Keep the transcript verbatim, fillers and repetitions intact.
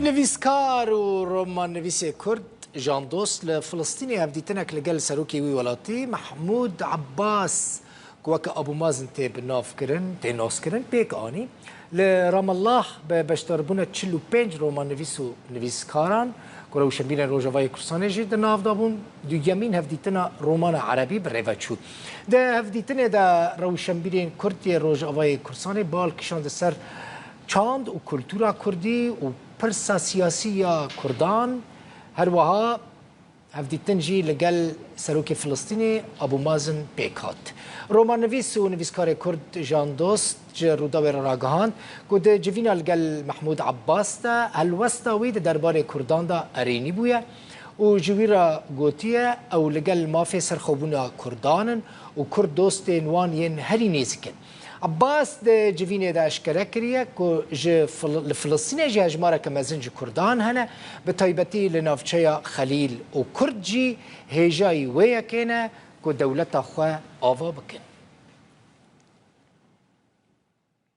Nivîskar û romannivîsê Kurd Jan Dost li Filistînê hevdîtinek li gel serokê wî welatî Mehmûd Abbas, ku weke Abu Mazen tê bi nav kirin, tê naskirin, pêk anî. Li Ramallah bi beşdarbûna çil û pênc romannivîs û nivîskaran ku rewşenbîrên Rojavayê Kurdistanê jî di nav de bûn, duyemîn hevdîtina romana erebî bi rê ve çû. Di hevdîtinê de rewşenbîrên Kurd yê Rojavayê Kurdistanê bal kişand ser çand û kultura kurdî û pirsa siyasî ya kurdan, her wiha hevdîtin jî li gel serokê Filistînê Abu Mazen pêk hat. Romannivîs û nivîskarê Kurd Jan Dost ji Rûdawê re ragihand ku di civîna li gel Mehmûd Abbas de helwesta wî di derbarê kurdan de erênî bûye û ji wî re gotiye ew li gel mafê serxwebûna kurdan in û kurd dostên wan yên herî nêzik in. Abbas di civînê de eşkere kiriye ku ji Fil-, li Filistînê jî hejmareke mezin ji kurdan hene, bi taybetî li navçeya Xelîl û kurd jî hêjayî wê yekê ne ku dewleta xwe ava bikin.